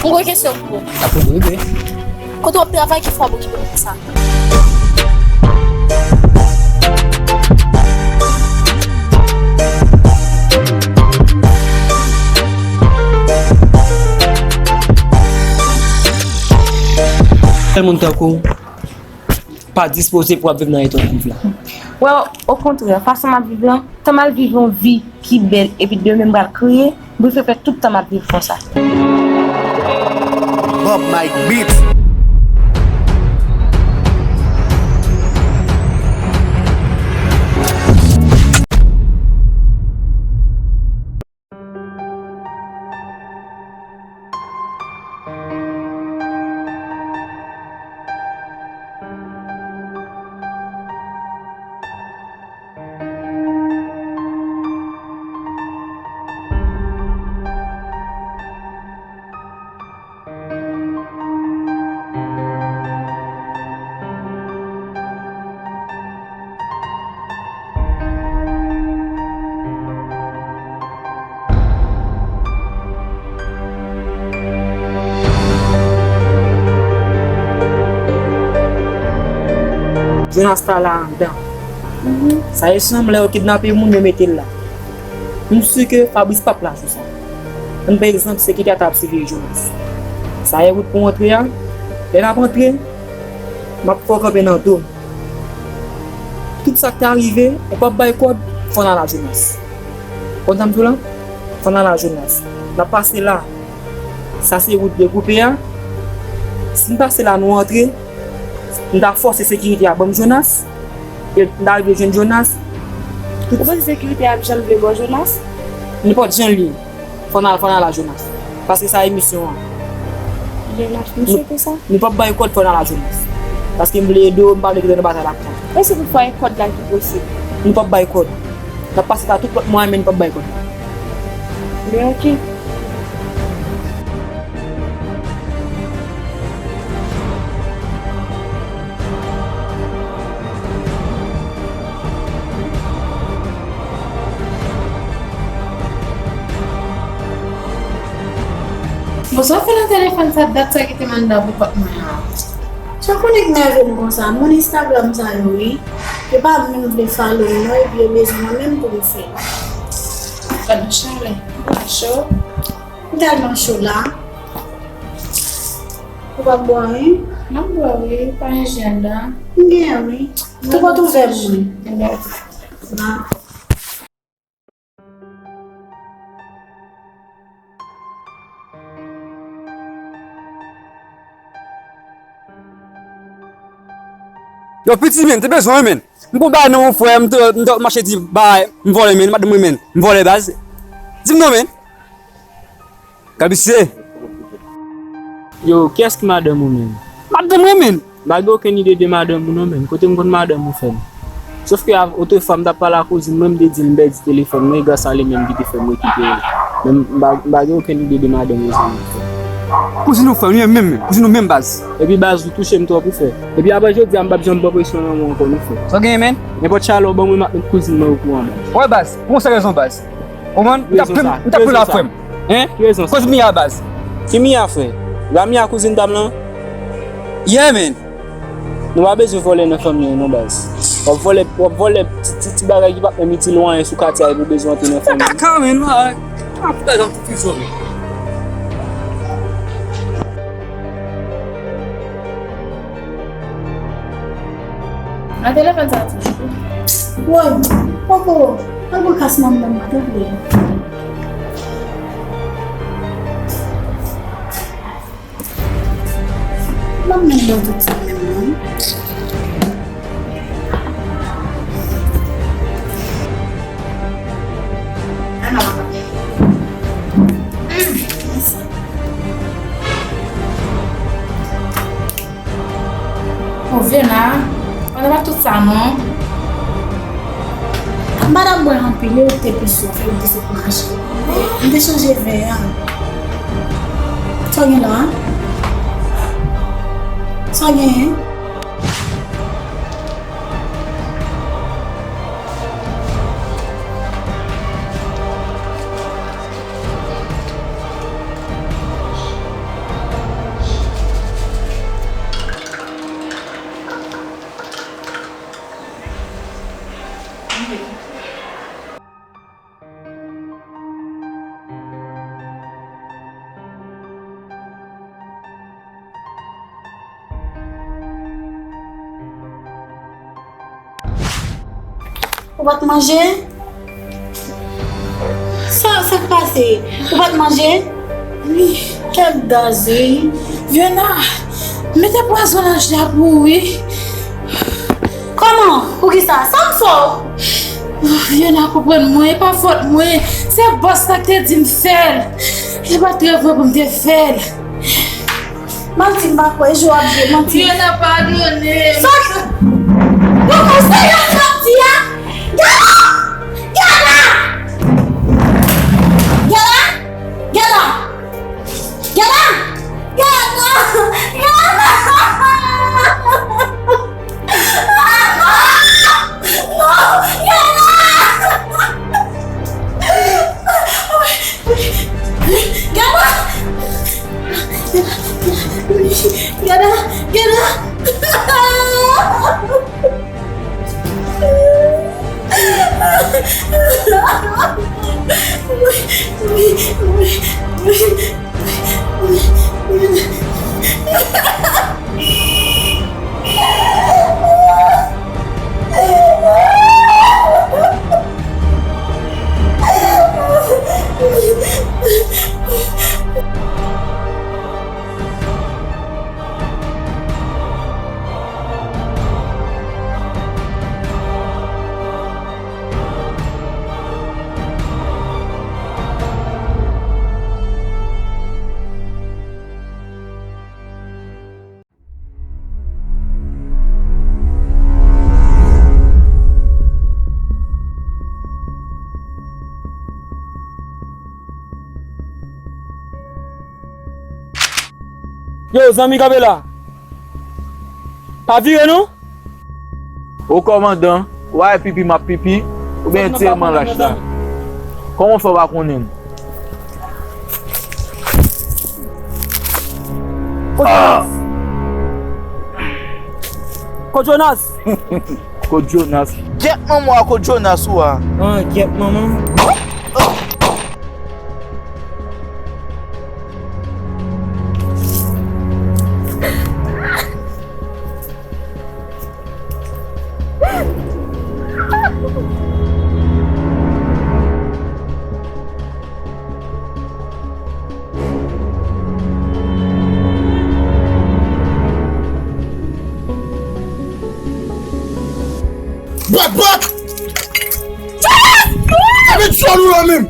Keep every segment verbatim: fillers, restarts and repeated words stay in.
Mwen gen kesyon pou ou. Sa pou mwen, wi. Kote w ap travay, ki fwa w okipe konsa? Tèl moun tankou w pa dispoze pou ap viv nan eta w ap viv la. Well, okontrè, fason m ap viv lan, tan m al viv yon vi ki bèl epi demen m pral kriye, m prefere fè tout tan m ap viv konsa. Bob Mike Beats. Jonas ta la anndan. Sa e sanm lè yo kidnape moun, yo mete l la. M si ke Fabrice p ap la jou sa. Ann pran egzanp sekirite a t ap siveye Jonas. Sa e wout pou antre a. Lè n ap antre, m ap fè w kanpe nan do m. Tout sa k ta rive, ou p ap bay kòd, fò n al a Jonas. Konn sa m di w la? Fò n al a Jonas. N ap pase la. Sa se wout degoupe a. Si n pase la, nou antre. M ta fòse sekirite a ban m Jonas. E m ta rive jwenn Jonas. Ou panse sekirite a ap janm vle ba w Jonas? Nenpòt jan l ye, fò n al, fò n al a Jonas. Paske sa e misyon an. Jonas, misye te sa? Nou p ap bay kòd, fò n al a Jonas. Paske m vle ede w, m pa vle kite w nan batay la ak mwen. E si toutfwa e kòd la ki posib? Nou p ap bay kòd. N ap pase pa tout lòt mwayen, men nou p ap bay kòd. Men oke. Bon, sa w fè nan telefòn sa, dat sa kite m anndan pou kont mwen an. Sa w konnen k nève m konsa, moun Instagram sa yo wi. Yo pa menm vle follow m non, epi yo bezwen mwen menm pou m fè. Gad yon chalè, mwen cho. M tèlman cho la. Ou pa bwè anyen? M ap bwè wi, pa gen ji anndan. M genyen wi. Tou pòt ouvè pou mwen. Enben, oke. Yo, piti, men, te bezwen, men. M gon bagay nan yon frè, m te, m te mache di, bay, m vòlè, men, madanm mwen, men, m vòlè, baz. Di m non, men. Kabise. Yo, kiyès ki madanm ou menm? Madanm mwen, men. M pa gen okenn ide de madanm ou non, men. Kote m konn madanm ou fè m? Sof ke av-, otrefwa m t ap pale ak kouzin mwen, m te di l m pèdi telefòn mwen, e gras a li menm ki te fè m rekipere l. Men m pa, m pa gen okenn ide de madanm ou zanmi m fè. Kouzin ou fè, li menm, men. Kouzin ou menm, baz. Epi baz, ou touche m twòp ou fè. Epi apre jodi a, m p ap janm pran presyon nan men w ankò, nou fè. Sa w genyen, men? Nenpòt chalè w ban mwen, m ap met kouzin mwen okouran, baz. Wè, baz, pou yon sèl rezon, baz. Konprann? M t ap plen, m t ap plen la frè m. Hein? Ki rezon sa? Koz Mia, baz. Ki Mia, frè? La Mia kouzin pa m lan? Yeah, man. Nou pa bezwen vòlè nan fanmi an non, baz. W ap vòlè, w ap vòlè ti, ti, ti bagay ki p ap menm itil ou anyen sou katye a epi w bezwen antre nan fanmi. Kaka, man, a, a, fouta jan pou fizon, man. Nan telefòn sa toujou. Woy, poko, poko kas manman mwen, tanpri. Manman mwen tout sa menm non. O Vena, pandan pa tout sa non. Madanm mwen anpil, ou te pi sou, fè ou te sot mache. M te chanje vè a. Sa w gen la? Sa w genyen? Ou pa t manje? Sa, sa k pase? Ou pa t manje? Wi, kèl daz, wi. Viona, mete pwazon nan ji a pou ou, wi. Kòman? Poukisa? Sa m fè w? Viona, konprann mwen, e pa fòt mwen. Se bòs la ki te di m fè l. E pa t rèv mwen pou m te fè l. Manti, m pa kwè, e jan w ap jwe, manti. Viana, padone m. Sa k... Bon, bon, se yon manti a. Gala! Gala! Gala! Gala! Gala! Gala! Gala! Non, Gala! Gala! Gala! Gala! Yo, zanmi, kanpe la. Pa vire, non? O kòmandan, w a wè pipi m ap pipi, oubyen entereman lach la? Kòman w fè w pa konnen m? Kot Jonas? Kot Jonas? Kot Jonas? Gyèt manman w a, kot Jonas ou a? Ah, gyèt manman. Bak, bak! Sa vin dyòl ou la menm!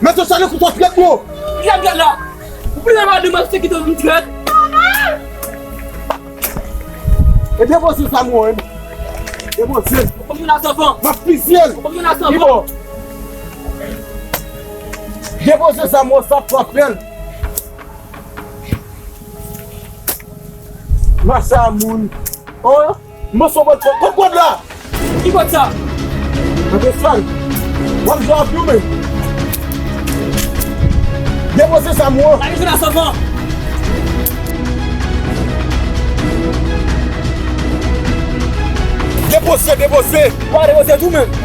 Mèt yo sale kout trèt mwen! Gad, gad la! Ou pran madanm ak se ki te vin trèt! E depoze zam ou an, depoze l. Ou konn yon asanvan. M ap fizye l. Ou konn yon asanvan. Ki bò? Depoze zam ou an, sa p ap fè l. Masa moun. Oh, m panse w pot, kot kòd la? Ki kòd sa? Mwen te sal. W ap jwe ak nou menm. Depoze zam ou an. Gade jwè la sòvan. Depoze, depoze. W a depoze tou menm.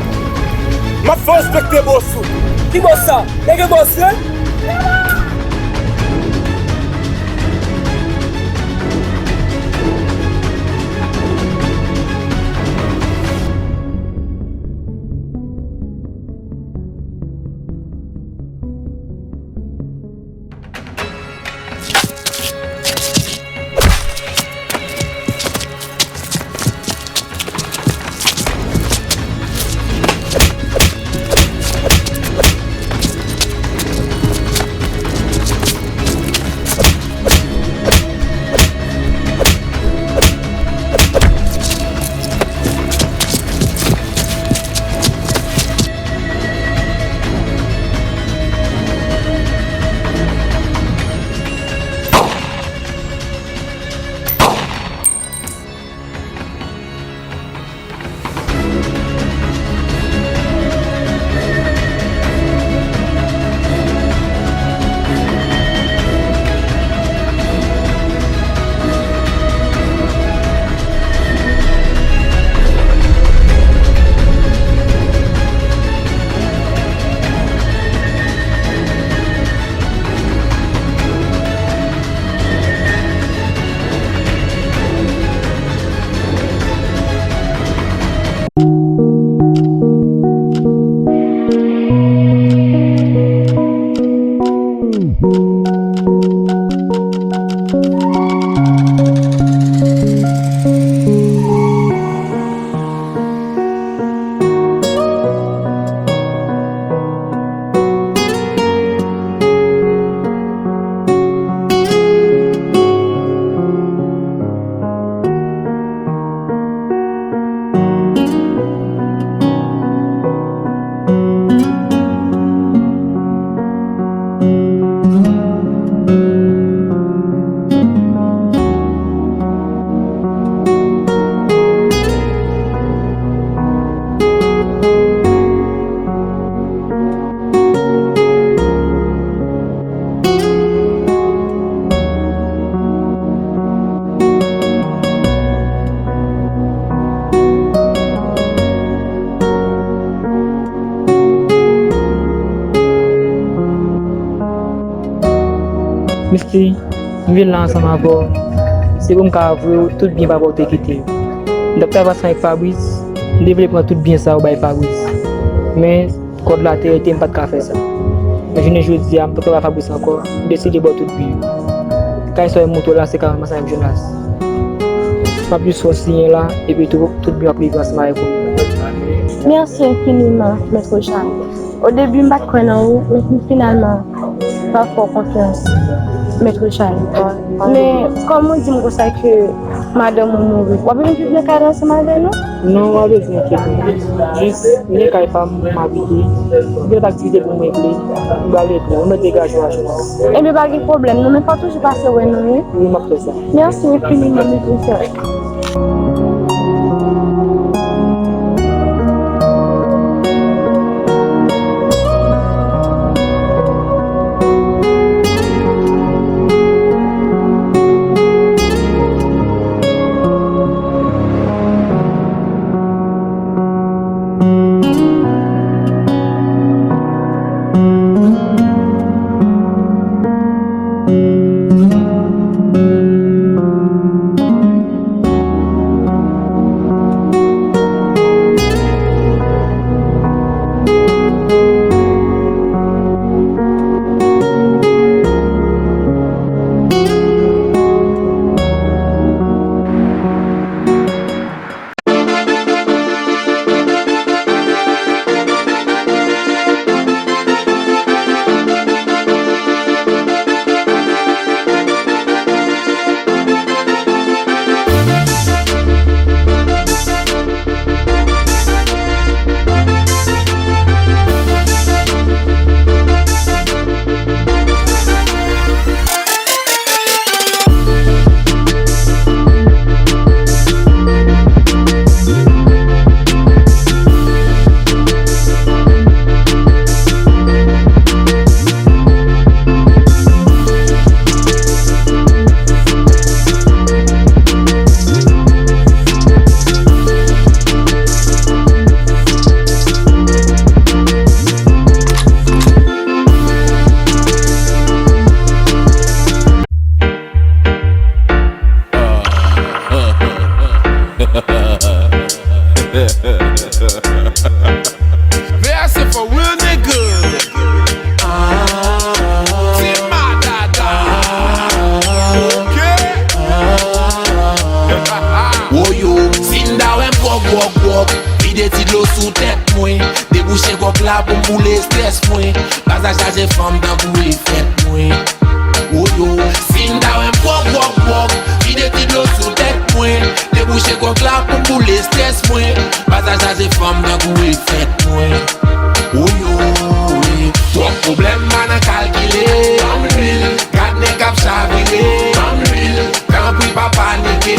M ap fè w respekte bòs ou. Ki bòs sa? Nèg e bòs vre? Si m vin la ansanm avè w, se pou m ka avwe w tout byen papa w te kite yo. M t ap travay ansanm avèk Fabrice, m te vle pran tout byen sa yo bay Fabrice. Men, kòd la te rete, m pa t ka fè sa. Men jounen jodi a, m p ap travay Fabrice ankò, m deside ba w tout byen. Kay sa w wè m montre w la, se kay mwen ansanm avèk Jonas. M ap jis fè w siyen la, epi tou, tout byen w ap rive ansanm avèk ou. Mèsi enfiniman, Mèt Rochard. Odebi, m pa t kwè nan ou, epi finalman, m pa fè w konfyans, Mèt Rochard. Men, kòm ou di m konsa ke madanm ou mouri, w ap vin viv nan kay la ansanm avè nou? Non, w ap vin enkyete. Jis, m gen kay pa m, m abite. M gen lòt aktivite pou m regle. M pral regle. M mèt degaje w a Jonas. Ebyen, pa gen pwoblèm, non, men fò w toujou pase wè nou, wi. Wi, m ap fè sa. Mèsi enfiniman, Mèt Rochard. V A C for real nigga. Ti Madada. Ok. Woyo, si n ta wè m gwòg, gwòg, gwòg, vide ti dlo sou tèt mwen. Debouche gwòg la pou m boule estrès mwen. Pase chaje fanm tankou e fèt mwen. Woyo, si n ta wè m gwòg, gwòg, gwòg, vide ti dlo sou tèt mwen. Debouche gwòg la pou m boule estrès mwen. Pase chaje fanm tankou e fèt mwen. Woyo, wi. Twòp pwoblèm pa nan kalkile. Gad nèg k ap chavire. Tanpri pa panike.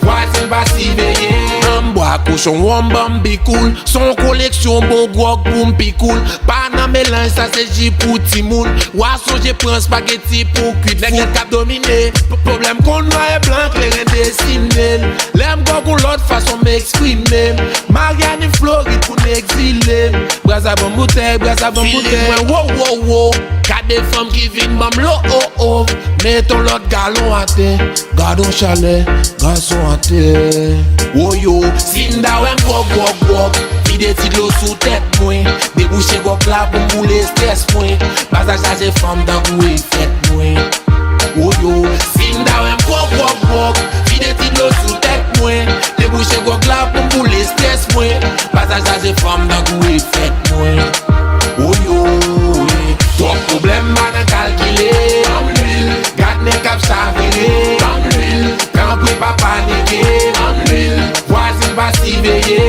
Vwazen pa siveye. Anbwa kochon wonm ban m bikoul. Se yon koleksyon bon gwòg pou m pi koul. Pa nan melanj, sa se ji pou timoun. W a sonje pran spageti pou kwit fout. Nèg k ap domine. P-, pwoblèm konn nwa e blan kleren desine. Lè m gwòg yon lòt fason m eksprime m. Maryani Florid pou n egzile m. Braza ban m boutèy, braza ban m boutèy. Feeling mwen wo, wo, wo. Gade fanm ki vin ban m lo, o, o. Met yon lòt galon atè. Gad yon chalè, gason atè. Woyo, si n ta wè m gwòg, gwòg, gwòg, vide ti dlo sou tèt mwen. Debouche gwòg la pou m boule estrès mwen. Pase chaje fanm tankou e fèt mwen. Woyo, si n ta wè m gwòg, gwòg, gwòg, vide ti dlo sou tèt mwen. Debouche gwòg la pou m boule estrès mwen. Pase chaje fanm tankou e fèt mwen. Woyo, wi. Twòp pwoblèm pa nan kalkile. Gad nèg k ap chavire. Tanpri pa panike. Vwazen pa siveye.